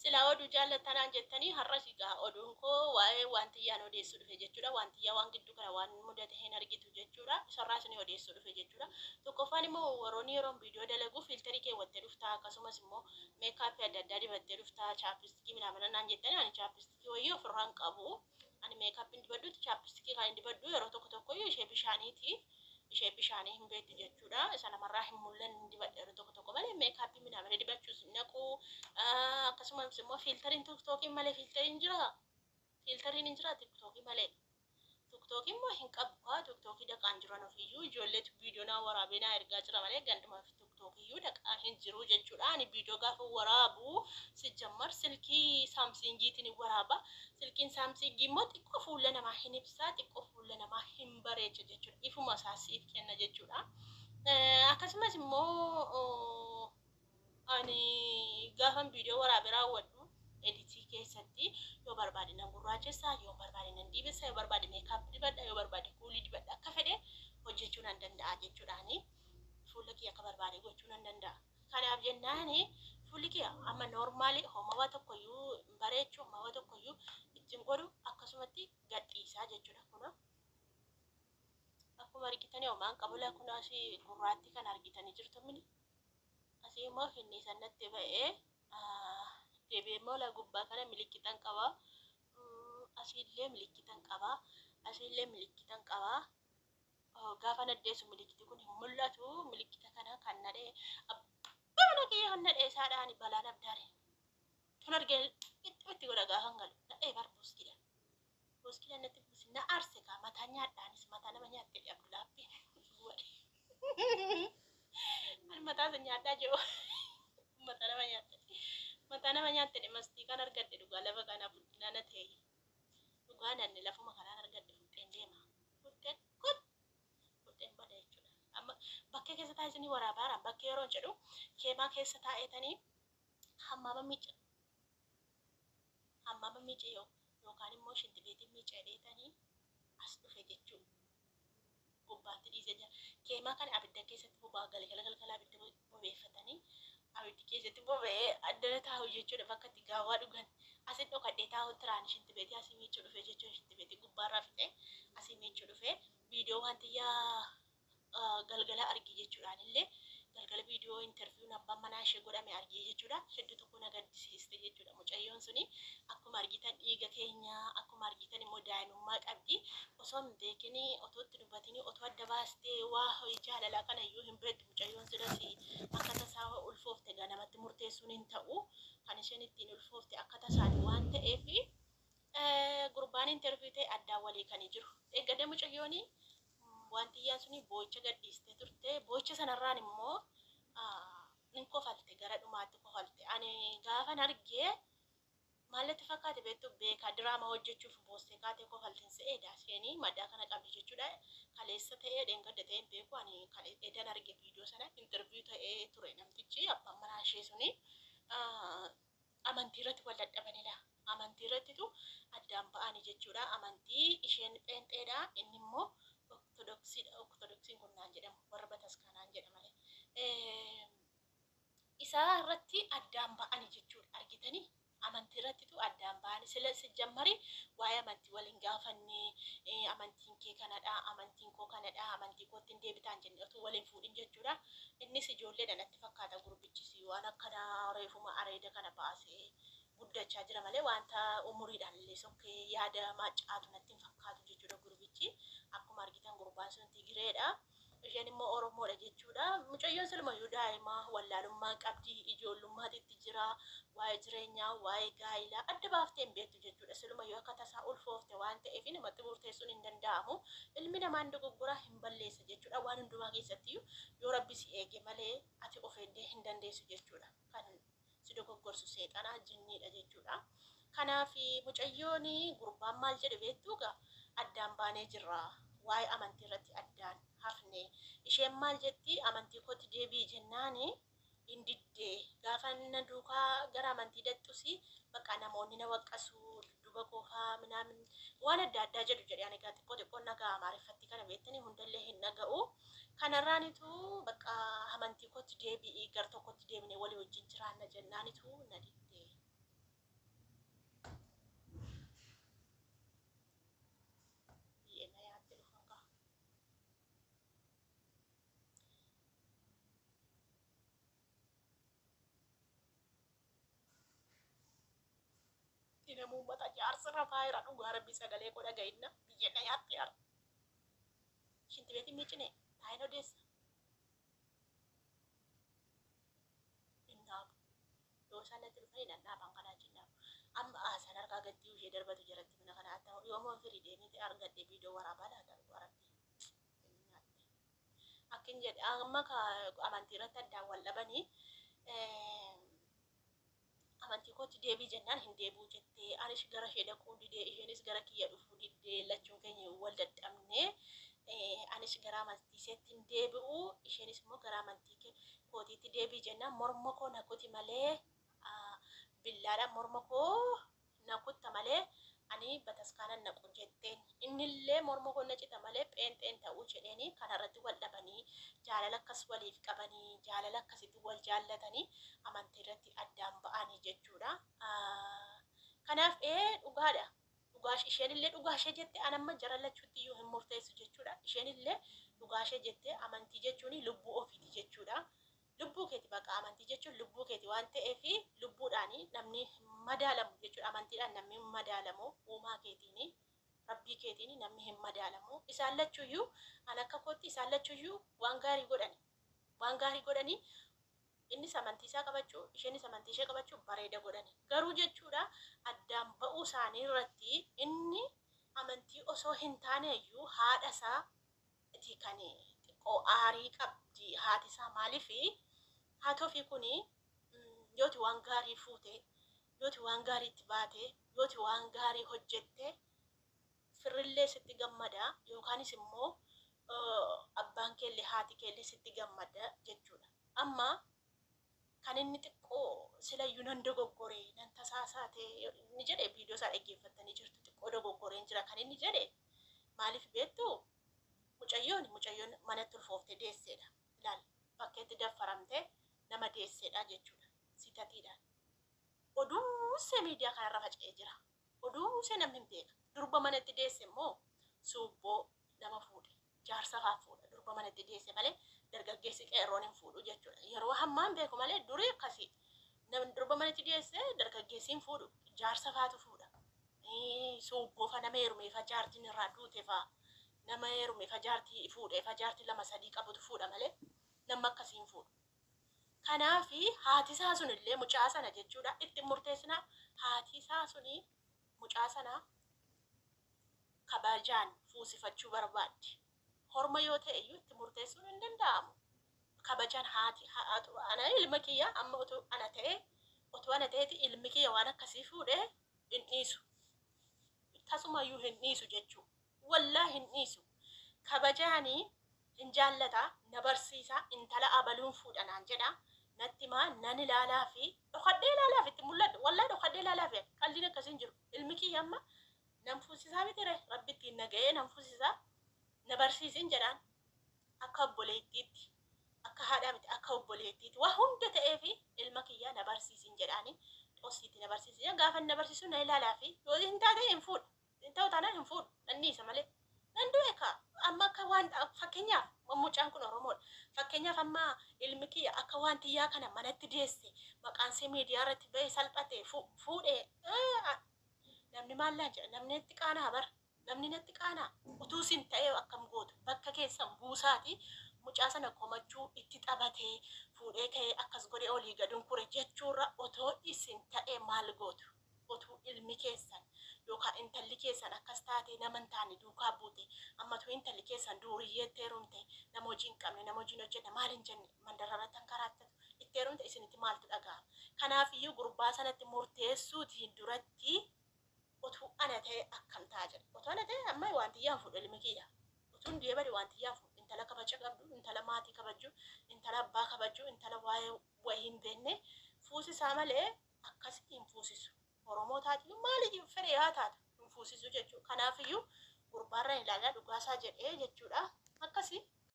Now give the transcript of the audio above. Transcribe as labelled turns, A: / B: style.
A: Silaa oduu jaallattaa naan jettanii har'as egaa oduun koo waa'ee waantiyyaan odeessuu dhufe jechuudha. Waantiyyaa waan gidduu kana waan mudate hin argitu jechuudha. Isarraa isinii odeessuu dhufe jechuudha. Tokkoffaan immoo warroonni yeroon viidiyoo dalagu fiiltarii keewwattee dhuftaa akkasumas immoo meekaappii adda addaa dibattee dhuftaa chaappistikii minaamina naan jettanii ani chaappistikii wayii ofirraa hin qabu. Ani meekaappiin dibadhutti chaappistikii kan hin dibadhu yeroo tokko tokko iyyuu ishee bishaaniiti. Ishee bishaanii hin beektu jechuudha. Isa namarraa hin mul'anne hin dibadha yeroo tokko tokko malee meekaappii minaamina dibachuus hin naqu. Akkasumas immoo fiiltariin tiktookiin malee fiiltariin jira. Fiiltariin hin jira tiktookii malee. Tiktookii immoo hin qabu kaa tiktookii dhaqaan jiran ofiiyyuu ijoolleetu viidiyoo naa waraabee naa ergaa jira malee ganduma tiktookiyyuu dhaqaa hin jiru jechuudha. Ani viidiyoo gaafa waraabu sijjammar silkii saamsiingiitiin waraaba. Silkiin saamsiingii immoo xiqqoo fuula namaa hin ibsaa xiqqoo fuula namaa hin bareecha jechuudha. Ifuma isaa siif kenna jechuudha. Akkasumas immoo ani gaafan viidiyoo waraabee raawwadhu editii keessatti yoo barbaade nan gurraachessa, yoo barbaade nan diimessa, yoo barbaade meekaappii dibadha, yoo barbaade kuulii dibadha akka fedhe hojjechuu nan danda'a jechuudhaani. Fuula kiyya akka barbaade gochuu nan danda'a. Kanaaf jennaani fuulli kiyya amma noormaali hoomawaa tokkoyyuu hin bareechu, hoomawaa tokkoyyuu ittiin godhu akkasumatti gadhiisaa jechuudha kunoo. Akkuma argitanii homaan qabula kun asii gurraattii kan argitanii jirtu mini. Asii immoo finniisan natti ba'ee deebi'ee immoo la gubbaa kana milikkitan qaba. Asiillee milikkitan qaba. Asiillee milikkitan qaba. Gaafa naddeessu milikkiti kun hin mul'atu. Milikkita kana kan nadhee abbaa mana kiyya kan nadhee isaadhaan balaan abdaare. Tun argee itti godha gaafan galu. Nadhee bar buskidha. Buskidha natti buusi na aarse kaa mataa nyaadhaanis mataa nama nyaatte Abdulaabbiin. Ani mataa isa nyaadhaa jiru. Mataa nama nyaatte. Mataa nama nyaatte mastii kan argadhe dhugaa lafa kana buddina na ta'e. Dhugaa nanni lafuma kanaan argadhe fudheen deema. Fudheen kut fudheen bada jechuudha. Amma bakkee keessa taa'ee isinii waraabaara. Bakkee yeroo jedhu keemaa keessa taa'eetanii hammaama miica hammaama miica yookaan immoo shintibeetiin miica jedheetanii as dhufe jechuudha. Gubbaatti dhiisee jira. Keemaa kana abidda keessatti boba'aa galgala galgala abidda bobeeffatanii abiddi keessatti boba'ee addana taa'u jechuudha bakka itti gaawwaa dhugan. Asin dhokadhee taa'u tiraan shintibeetii asii miiccuu dhufe jechuudha shintibeetii gubbaarraa fixee asii miiccuu dhufe viidiyoo waan xiyyaa galgala argee jechuudhaan illee galgala viidiyoo interviiyuun abbaan manaa ishee godhame argee jechuudha. Hedduu tokko na gaddisiiste jechuudha. Mucayyoon suni akkuma argitan dhiiga keenya akkuma argitan immoo daa'imummaa qabdi. Osoo hin beekin otoo itti dubbatin otoo adda baastee waa jaalalaa kana iyyuu hin beektu mucayyoon silas akka tasaa ulfoofte egaa namatti murteessuun hin ta'u. Kan isheen ittiin ulfoofte akka tasaati waan ta'eef gurbaan interview ta'e addaan walii kanii jiru. Eeggadda mucayyoon wantiyyaan suni boo'icha gadhiistee turte. Boo'icha sanarraan immoo in kofalte gara dhumaatti kofalte. Ani gaafan argee maal natti fakkaate beektu beekaa diraamaa hojjechuuf boossee kaatee kofalteen se'ee daaseenii madaa kana qabdi jechuudha. Kaleessa ta'ee dheengadda ta'ee hin beeku ani edan arge viidiyoo sana interview ta'ee ture namtichi abbaan manaa ishee suni amantii irratti wal dadhabanidha. Amantii irrattitu addaan ba'ani jechuudha. Amantii isheen pheenxeedha inni immoo ortodoksiidha. Ortodoksiin kun naan jedhamu warra bataskaanaan jedha malee. Isaa irratti addaan ba'ani jechuudha. Argitanii amantii irrattitu addaan ba'ani. Sila sijjammari waa'ee amantii waliin gaafanne amantiin kee kanadha, amantiin koo kanadha, amantii kootti hin deebitaan jenne otoo waliin fuudhin jechuudha. Innis ijoolleedha natti fakkaata gurbichis waan akkana reefuma areeda kana baasee guddachaa jira malee wanta umuriidhaan illee sokkee yaada macaatu natti hin fakkaatu jechuudha gurbichi. Akkuma argitan gurbaan sun Tigireedha. Isheen immoo Oromoodha jechuudha. Mucayyoon silumayyuu daa'ima wallaalummaa qabdi, ijoollummaatitti jira, waa'ee jireenyaa, waa'ee gaa'ilaa adda baaftee hin beektu jechuudha. Silumayyuu akka tasaa ulfoofte waan ta'eef namatti murteessuun hin danda'amu. Ilmi namaan dogoggora hin balleessa jechuudha. Waan hundumaa keessattiyyuu yoo rabbi si eege malee ati of eegdee hin dandeessu jechuudha. Kan si dogoggorsu seexanaa jinniidha jechuudha. Kanaaf mucayyoon gurbaan maal jedhe beektuu gaa addaan baanee jirra. Waa'ee amantii irratti addaan hafne. Isheen maal jetti amantii kootti deebi'i jennaani hin didde. Gaafa na duukaa gara amantii daxxusi bakka namoonni na waqqasu dudduuba koofaa minaamin waan adda addaa jedhu jedhe ani egaa xiqqoo xiqqoon dhaga'a amaariffatti kana beektanii hundallee hin dhaga'u. Kanarraanitu bakka amantii kootti deebi'i gar tokkotti deebinee walii wajjin jiraanna jennaanitu na didde. Nama uummata jaarsa rafaa jira dhugaa rabbii sagalee koo dhaga'inna biyyeen na nyaatte har'a. Shinti beetiin miicine taa'een odeessa. Hin dhaabu. Yoo isaan natti dhufanii nan dhaaban kanaa achi hin dhaabu. Amma haasaan harkaa gaddii ishee darbatu jalatti mana kana haa ta'u yoomuu firii deemee argadhe viidiyoo waraabaa laata dhugaa rabbii. Nyaatte. Akkin jedhe amma amantii irratti addaan wal dhabanii amantii kootti deebii jennaan hin deebi'u jettee anis gara ishee dhaquu didee isheenis gara kiyya dhufuu diddee lachuun keenya wal dadhabnee anis gara amantii isheetti hin deebi'u isheenis immoo gara amantii kootiitti deebii jennaan morma koo na kuti malee billaadhaan morma koo na kutta malee ani bataskaanan naqu jetteen innillee morma koo na cita malee pheenxeen ta'uu jedheeni kanarratti wal dhabanii jaalala akkas waliif qabanii jaalala akkasitti wal jaallatanii amantii irratti addaan ba'anii jechuudha. Kanaaf dhugaadha. Dhugaa isheenillee dhugaa ishee jette anamma jara lachuutti iyyuu hin murteessu jechuudha. Isheenillee dhugaa ishee jette amantii jechuun lubbuu ofiiti jechuudha. Lubbuu keeti baqa amantii jechuun lubbuu keeti waan ta'eef lubbuudhaan namni madaalamu jechuudha. Amantiidhaan namni hin madaalamu uumaa keetiin rabbii keetiin namni hin madaalamu. Isaan lachuuyyuu an akka kootti isaan lachuuyyuu waan gaarii godhani. Waan gaarii godhanii innis amantii isaa qabachuu isheenis amantii ishee qabachuu bareeda godhani. Garuu jechuudha addaan ba'uu isaanii irratti inni amantii osoo hin taane iyyuu haadha isaa itti kan xiqqoo aarii qabdi haati isaa maaliif haati ofii kuni yooti waan gaarii fuute yooti waan gaarii itti baate yooti waan gaarii hojjette firrillee sitti gammada yookaanis immoo abbaan keellee haati keellee sitti gammada jechuudha. Amma kan inni xiqqoo silayyuu nan dogoggore nan tasaasaate inni jedhe viidiyoo isaa dhaggeeffattanii jirtu xiqqoo dogoggoreen jira kan inni jedhe maaliif beektu mucayyoon mucayyoon manatti ulfoofte deesseedha. Ilaal bakkeetti daffaramte nama deesseedha jechuudha. Sitatiidhaan. Oduusee miidiyaa kanarra faca'ee jira. Oduusee namni hin beeka. Durba manatti deesse immoo suubboo nama fuudhe. Jaarsa fa'aa fuudha. Durba manatti deesse malee dargaggeessi qeerroon hin fuudhu jechuudha. Yeroo hammaan beeku malee durii akkasii. Namni durba manatti deesse dargaggeessi hin fuudhu. Jaarsa fa'aatu fuudha. Suubboo fa nama heerumee fa jaartiin irraa duute fa'a. Nama heerume fa jaartii fuudhee fa jaartii lama sadii qabutu fuudha malee nama akkasii hin fuudhu. Kanaafi haati isaa sun illee mucaa sana jechuudha itti murteessinaa haati isaa suni mucaa sana kabajaan fuusifachuu barbaaddi. Horma yoo ta'e iyyuu itti murteessuun hin danda'amu. Kabajaan haati ana ilma kiyya amma utuu ana ta'e utuu ana ta'eeti ilmi kiyya waan akkasii fuudhee hin dhiisu. Tasumayyuu hin dhiisu jechuudha. Wallaahi hin dhiisu. Kabajaanii hin jaallata na barsiisa intala abaluun fuudha naan jedha. Natti maa nan ilaalaa fi dhokadhee ilaalaa fi itti mul'adhu. Wallaahi dhokadhee ilaalaa fi qalliin akkasii hin jiru. Ilmi kiyya amma nan fuusisaa miti ree rabbi ittiin na ga'ee nan fuusisaa na barsiisin jedhaan akka obboleettiitti akka haadhaa miti akka obboleettiitti waa hunda ta'ee fi ilma kiyya na barsiisin jedhaani xossiitti na barsiisin gaafa na barsiisu na ilaalaa fi yoo hin taate hin fuudhu. Hin ta'u taanaan hin fuudhu nan dhiisa malee. Nan du'e kaa amma akka waan fakkeenyaaf mucaan kun Oromoodha. Fakkeenyaaf amma ilmi kiyya akka waan tiyyaa kana manatti deesse maqaan see miidiyaa irratti ba'e salphate fuudhee namni maal naan jedha namni natti qaanaa bara namni natti qaanaa utuu sin ta'ee akkam gootu bakka keessan buusaati mucaa sana komachuu itti taphatee fuudhee ka'ee akkas godhee olii gaduun kure jechuurra otoo isin ta'ee maal gootu otuu ilmi keessan yookaan intalli keessan akkas taate nama hin taane duukaa buute ammatu intalli keessan duuriyyeetti heerumte nama hojii hin qabne nama hojii hin hojjenne maal hin jenne mandararratti hankaraattatu itti heerumte isinitti maaltu dhaga'ama. Kanaaf iyyuu gurbaa sanatti murteessuutiin duratti utuu ana ta'e akkam ta'a jedha. Utuu ana ta'e amma waan tiyyaan fuudhu ilmi kiyya. Utuun du'ee bade waan tiyyaan fuudhu intala kabaja qabdu, intala maatii kabajju, intala abbaa kabajju, intala waa'ee wayii hin beekne fuusisaa malee akkas hin fuusisu. Oromoo taati maali fedhe haa taatu hin fuusisu jechuudha. Kanaaf iyyuu gurbaarra ilaalaa dhugaasaa jedhee jechuudha. Akkasii.